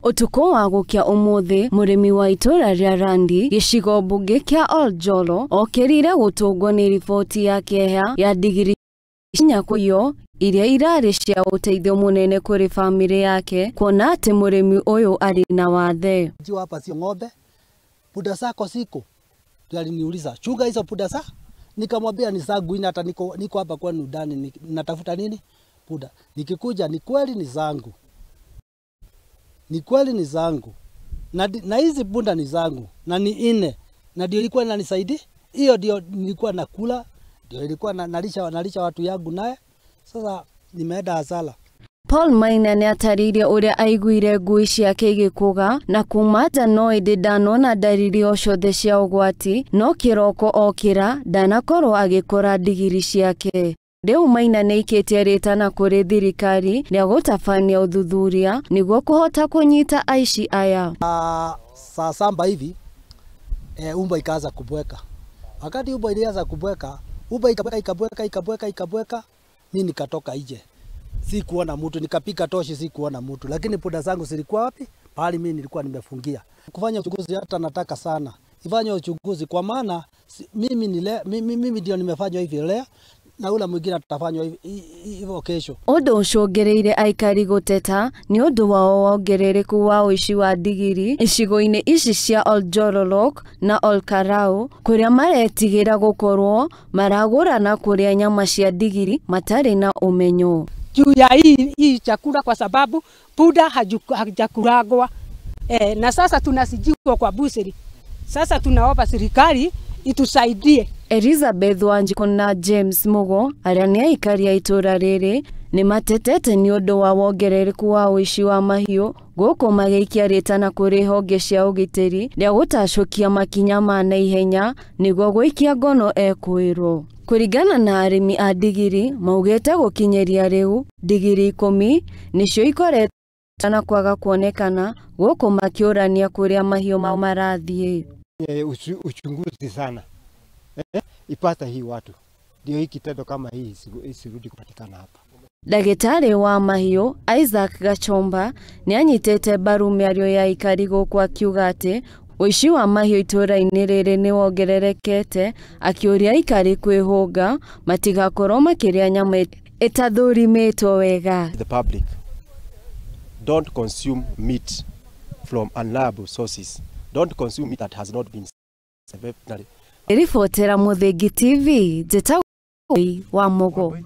Ũtukũ wa gũkĩa ũmũthĩ, mũrĩmi wa itũra rĩa Randi gĩcigo mbunge kĩa Oljoro okĩrire gũtũngwo nĩ riboti ya kĩeha ya ndigiri inya kũiywo iria irarĩ cia ũteithio mũnene kũrĩ bamĩrĩ yake, kuona atĩ mũrĩmi ũyũ arĩ na wathe. Jiwa hapa sio ng'ombe, punda zako siko. Ndio aliniuliza, chunga hizo punda za? Nikamwambia ni zangu ina, hata niko hapa kwenu ndani natafuta nini? Punda. Nikikuja ni kweli ni zangu. Ni kweli ni zangu. Na hizi punda ni zangu na ni nne. Na ndio ilikuwa inanisaidia. Hiyo ndio nilikuwa nakula, ndio ilikuwa nalisha watu yangu naye. Sasa nimeenda hasara. Paul Maina nĩatarĩirie ũrĩa aiguire ngui ciake igĩkũga na kuma nja no ĩndĩ ndanona ndariri o ciothe cia ũgwati, no kĩroko okĩra ndanakorwo agĩkora ndigiri ciake. Rĩu Maina nĩaikĩtie rĩtana kũrĩ thirikari rĩa gũtabania ũthuthuria nĩguo kũhota kũnyita aici aya. Saa saba hivi umbwa ikaanza kubweka. Wakati umbwa ilianza kubweka, umbwa ikabweka ikabweka ikabweka ikabweka, mimi nikatoka nje. Sikuona mtu, nikapiga toshi sikuona mtu, lakini punda zangu zilikuwa wapi? Pahali mimi nilikuwa nimefungia. Kufanya uchunguzi hata nataka sana ifanye uchunguzi, kwa maana mimi ndio nimefanywa hivi leo na ule mwingine atafanywa hivyo kesho. Ũndũ ũcũngĩrĩirie aikari gũteta nĩ ũndũ wa wongerereku wa ũici wa ndigiri icigo-inĩ ici cia Oljororok na Olkarau, kũrĩa maretigĩra gũkorwo maragũra na kũrĩa nyama cia ndigiri matarĩ na ũmenyo juu ya hii chakula, kwa sababu punda hajakulagwa. Na sasa tunasijiwa kwa busiri. Sasa tunaomba serikali itusaidie. Elizabeth Wanjiku na James Mugo arĩa nĩ aikari a itũra rĩrĩ nĩ matetete nĩ ũndũ wa wongerereku wa ũici wa mahiũ gũkũ magĩikia rĩtana kũrĩ honge cia ũgitĩri rĩa gũtacũkia makinya ma naihenya nĩguo gũikia ngono ekwĩrwo. Kũringana na arĩmi a ndigiri maugĩte gũkinyĩria rĩu ndigiri 10 nĩcio ikoretwo na kwaga kuonekana gũkũ makĩũrania kũrĩa mahiũ mao marathiĩ. Uchunguzi sana ipata hii watu ndio hii kitendo kama hii isirudi kupatikana hapa. Ndagĩtarĩ wa mahiũ Isaac Gachomba nĩanyitĩte mbaru mĩario ya aikari gũkũ akiuga atĩ ũici wa mahiũ itũra-inĩ rĩrĩ nĩwongererekete, akĩũria aikari kwĩhũga matigakorwo makĩrĩa nyama ĩtathũrimĩtwo wega. The public don't consume meat from unreliable sources. Don't consume meat that has not been veterinary. Ribotera Muthingi TV, njĩtagwo wa Mugo.